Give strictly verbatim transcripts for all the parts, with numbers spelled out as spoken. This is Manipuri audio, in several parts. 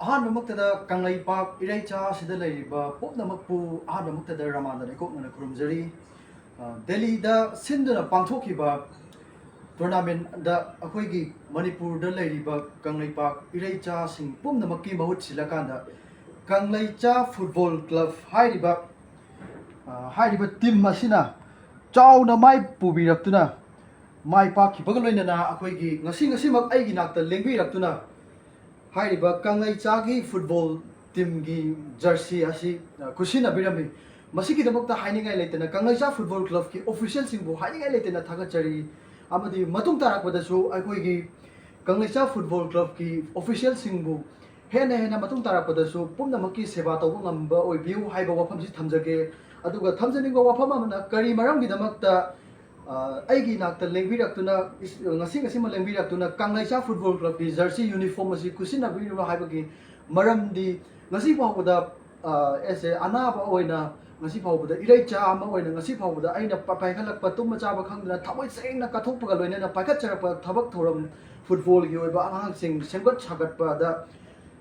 ꯑꯍꯥꯟꯕꯃꯛꯇꯗ ꯀꯪꯂꯩꯄꯥꯛ ꯏꯔꯩꯆꯥ ꯑꯁꯤꯗ ꯂꯩꯔꯤꯕ ꯄꯨꯝꯅꯃꯛꯄꯨ ꯑꯍꯥꯟꯕꯃꯛꯇꯗ ꯔꯃꯥꯟꯗꯅ ꯏꯀꯣꯛꯅꯅ ꯈꯨꯔꯨꯝꯖꯔꯤ꯫ ꯑ, ꯗꯦꯜꯂꯤꯗ ꯁꯤꯟꯗꯨꯅ ꯄꯥꯡꯊꯣꯛꯈꯤꯕ ꯇꯣꯔꯅꯥꯃꯦꯟꯗ ꯑꯩꯈꯣꯏꯒꯤ ꯃꯅꯤꯄꯨꯔꯗ ꯂꯩꯔꯤꯕ ꯀꯪꯂꯩꯄꯥꯛ ꯏꯔꯩꯆꯥꯁꯤꯡ ꯄꯨꯝꯅꯃꯛꯀꯤ ꯃꯍꯨꯠ ꯁꯤꯜꯂꯀꯥꯟꯗ ꯀꯪꯂꯩꯆꯥ ꯐꯨꯠꯕꯣꯜ ꯀ꯭ꯂꯕ ꯍꯥꯏꯔꯤꯕ, ꯑ, ꯍꯥꯏꯔꯤꯕ ꯇꯤꯝ ꯑꯁꯤꯅ ꯆꯥꯎꯅ ꯃꯥꯏ ꯄꯨꯕꯤꯔꯛꯇꯨꯅ ꯃꯥꯏ ꯄꯥꯛꯈꯤꯕꯒ ꯂꯣꯏꯅꯅ ꯑꯩꯈꯣꯏꯒꯤ ꯉꯁꯤ ꯉꯁꯤꯃꯛ ꯑꯩꯒꯤ ꯅꯥꯛꯇ ꯂꯦꯡꯕꯤꯔꯛꯇꯨꯅ ꯍꯥꯏꯔꯤꯕ ꯀꯪꯂꯩꯆꯥꯒꯤ ꯐꯨꯠꯕꯣꯜ ꯇꯤꯝꯒꯤ ꯖꯔꯁꯤ ꯑꯁꯤ, ꯑ, ꯈꯨꯠꯁꯤꯟꯅꯕꯤꯔꯝꯃꯤ꯫ ꯃꯁꯤꯒꯤꯗꯃꯛꯇ ꯍꯥꯏꯅꯤꯡꯉꯥꯏ ꯂꯩꯇꯅ ꯀꯪꯂꯩꯆꯥ ꯐꯨꯠꯕꯣꯜ ꯀ꯭ꯂꯕꯀꯤ ꯑꯣꯐꯤꯁꯤꯌꯦꯜꯁꯤꯡꯕꯨ ꯍꯥꯏꯅꯤꯡꯉꯥꯏ ꯂꯩꯇꯅ ꯊꯥꯒꯠꯆꯔꯤ꯫ ꯑꯃꯗꯤ ꯃꯇꯨꯡ ꯇꯥꯔꯛꯄꯗꯁꯨ ꯑꯩꯈꯣꯏꯒꯤ ꯀꯪꯂꯩꯆꯥ ꯐꯨꯠꯕꯣꯜ ꯀ꯭ꯂꯕꯀꯤ ꯑꯣꯐꯤꯁꯤꯌꯦꯜꯁꯤꯡꯕꯨ ꯍꯦꯟꯅ ꯍꯦꯟꯅ ꯃꯇꯨꯡ ꯇꯥꯔꯛꯄꯗꯁꯨ ꯄꯨꯝꯅꯃꯛꯀꯤ ꯁꯦꯕꯥ ꯇꯧꯕ ꯉꯝꯕ ꯑꯣꯏꯕꯤꯌꯨ ꯍꯥꯏꯕ ꯋꯥꯐꯝꯁꯤ ꯊꯝꯖꯒꯦ꯫ ꯑꯗꯨꯒ ꯊꯝꯖꯅꯤꯡꯕ ꯋꯥꯐꯝ ꯑꯃꯅ, ꯀꯔꯤ ꯃꯔꯝꯒꯤꯗꯃꯛꯇ, ꯑ, ꯑꯩꯒꯤ ꯏꯅꯥꯛꯇ ꯂꯦꯡꯕꯤꯔꯛꯇꯨꯅ, ꯏꯁ-, ꯉꯁꯤ ꯉꯁꯤꯃꯛ ꯂꯦꯡꯕꯤꯔꯛꯇꯨꯅ ꯀꯪꯂꯩꯆꯥ ꯐꯨꯠꯕꯣꯜ ꯀ꯭ꯂꯕꯀꯤ ꯖꯔꯁꯤ ꯌꯨꯅꯤꯐꯣꯔꯝ ꯑꯁꯤ ꯈꯨꯠꯁꯤꯟꯅꯕꯤꯔꯤꯕꯅꯣ ꯍꯥꯏꯕꯒꯤ ꯃꯔꯝꯗꯤ, ꯉꯁꯤ ꯐꯥꯎꯕꯗ, ꯑ, ꯑꯦꯁ ꯑꯦ ꯑꯅꯥꯕ ꯑꯣꯏꯅ ꯉꯁꯤ ꯐꯥꯎꯕꯗ, ꯏꯔꯩꯆꯥ ꯑꯃ ꯑꯣꯏꯅ ꯉꯁꯤ ꯐꯥꯎꯕꯗ ꯑꯩꯅ ꯄ-, ꯄꯥꯏꯈꯠꯂꯛꯄ ꯇꯨꯝꯕ ꯆꯥꯕ ꯈꯪꯗꯅ ꯊꯃꯣꯏ ꯁꯦꯡꯅ ꯀꯠꯊꯣꯛꯄꯒ ꯂꯣꯏꯅꯅ ꯄꯥꯏꯈꯠꯆꯔꯛꯄ ꯊꯕꯛ ꯊꯧꯔꯝ, ꯐꯨꯠꯕꯣꯜꯒꯤ ꯑꯣꯏꯕ ꯑꯉꯥꯡꯁꯤꯡ ꯁꯦꯝꯒꯠ ꯁꯥꯒꯠꯄꯗ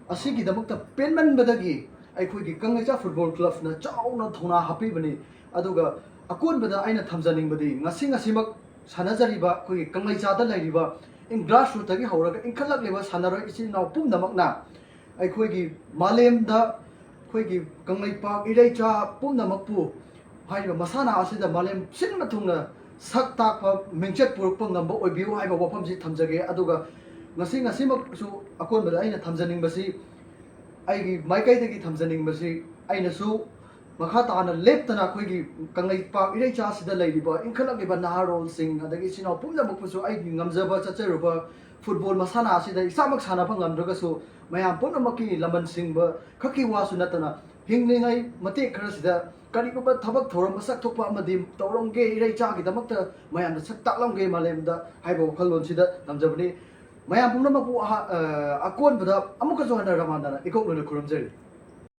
ꯑꯁꯤꯒꯤꯗꯃꯛꯇ ꯄꯦꯟꯃꯟꯕꯗꯒꯤ ꯑꯩꯈꯣꯏꯒꯤ ꯀꯪꯂꯩꯆꯥ ꯐꯨꯠꯕꯣꯜ ꯀ꯭ꯂꯕꯅ ꯆꯥꯎꯅ ꯊꯧꯅꯥ ꯍꯥꯞꯄꯤꯕꯅꯤ꯫ ꯑꯗꯨꯒ ꯑꯀꯣꯟꯕꯗ ꯑꯩꯅ ꯊꯝꯖꯅꯤꯡꯕꯗꯤ, ꯉꯁꯤ ꯉꯁꯤꯃꯛ ꯁꯥꯟꯅꯖꯔꯤꯕ ꯑꯩꯈꯣꯏꯒꯤ ꯀꯪꯂꯩꯆꯥꯗ ꯂꯩꯔꯤꯕ ꯏꯟ-, ꯒ꯭ꯔꯥꯁꯔꯨꯠꯇꯒꯤ ꯍꯧꯔꯒ ꯏꯟꯈꯠꯂꯛꯂꯤꯕ ꯁꯥꯟꯅꯔꯣꯏ ꯏꯆꯤꯟ ꯏꯅꯥꯎ ꯄꯨꯝꯅꯃꯛꯅ ꯑꯩꯈꯣꯏꯒꯤ ꯃꯥꯂꯦꯝꯗ ꯑꯩꯈꯣꯏꯒꯤ ꯀꯪꯂꯩꯄꯥꯛ ꯏꯔꯩꯆꯥ ꯄꯨꯝꯅꯃꯛꯄꯨ ꯍꯥꯏꯔꯤꯕ ꯃꯁꯥꯟꯅ ꯑꯁꯤꯗ ꯃꯥꯂꯦꯝ ꯁꯤꯟꯕ ꯊꯨꯡꯅ ꯁꯛ ꯇꯥꯛꯄ, ꯃꯤꯡꯆꯠ ꯄꯨꯔꯛꯄ ꯉꯝꯕ ꯑꯣꯏꯕꯤꯌꯨ ꯍꯥꯏꯕ ꯋꯥꯐꯝꯁꯤ ꯊꯝꯖꯒꯦ꯫ ꯑꯗꯨꯒ ꯉꯁꯤ ꯉꯁꯤꯃꯛꯁꯨ ꯑꯀꯣꯟꯕꯗ ꯑꯩꯅ ꯊꯝꯖꯅꯤꯡꯕꯁꯤ, ꯑꯩꯒꯤ ꯃꯥꯏꯀꯩꯗꯒꯤ ꯊꯝꯖꯅꯤꯡꯕꯁꯤ, ꯑꯩꯅꯁꯨ ꯃꯈꯥ ꯇꯥꯅ ꯂꯦꯞꯇꯅ ꯑꯩꯈꯣꯏꯒꯤ ꯀꯪꯂꯩꯄꯥꯛ ꯏꯔꯩꯆꯥ ꯑꯁꯤꯗ ꯂꯩꯔꯤꯕ ꯏꯟꯈꯠꯂꯛꯂꯤꯕ ꯅꯍꯥꯔꯣꯜꯁꯤꯡ, ꯑꯗꯒꯤ ꯏꯆꯤꯟ ꯏꯅꯥꯎ ꯄꯨꯝꯅꯃꯛꯄꯨꯁꯨ ꯑꯩꯒꯤ ꯉꯝꯖꯕ ꯆꯠꯆꯔꯨꯕ ꯐꯨꯠꯕꯣꯜ ꯃꯁꯥꯟꯅ ꯑꯁꯤꯗ ꯏꯁꯥꯃꯛ ꯁꯥꯟꯅꯕ ꯉꯝꯗ꯭ꯔꯒꯁꯨ, ꯃꯌꯥꯝ ꯄꯨꯝꯅꯃꯛꯀꯤ ꯂꯃꯟ ꯁꯤꯡꯕ ꯈꯛꯀꯤ ꯋꯥꯁꯨ ꯅꯠꯇꯅ, ꯍꯤꯡꯂꯤꯉꯩ ꯃꯇꯦꯛ ꯈꯔꯁꯤꯗ ꯀꯔꯤꯒꯨꯝꯕ ꯊꯕꯛ ꯊꯧꯔꯝ ꯃꯁꯛ ꯊꯣꯛꯄ ꯑꯃꯗꯤ ꯇꯧꯔꯝꯒꯦ, ꯏꯔꯩꯆꯥꯒꯤꯗꯃꯛꯇ ꯃꯌꯥꯝꯗ ꯁꯛ ꯇꯥꯛꯂꯝꯒꯦ ꯃꯥꯂꯦꯝꯗ ꯍꯥꯏꯕ ꯋꯥꯈꯜꯂꯣꯟꯁꯤꯗ ꯊꯝꯖꯕꯅꯤ꯫ ꯃꯌꯥꯝ ꯄꯨꯝꯅꯃꯛꯄꯨ ꯑꯍꯥ-, ꯑ, ꯑꯀꯣꯟꯕꯗ ꯑꯃꯨꯛꯀꯁꯨ ꯍꯟꯅ ꯔꯃꯥꯟꯗꯅ ꯏꯀꯣꯛ ꯂꯣꯏꯅ ꯈꯨꯔꯨꯝꯖꯔꯤ꯫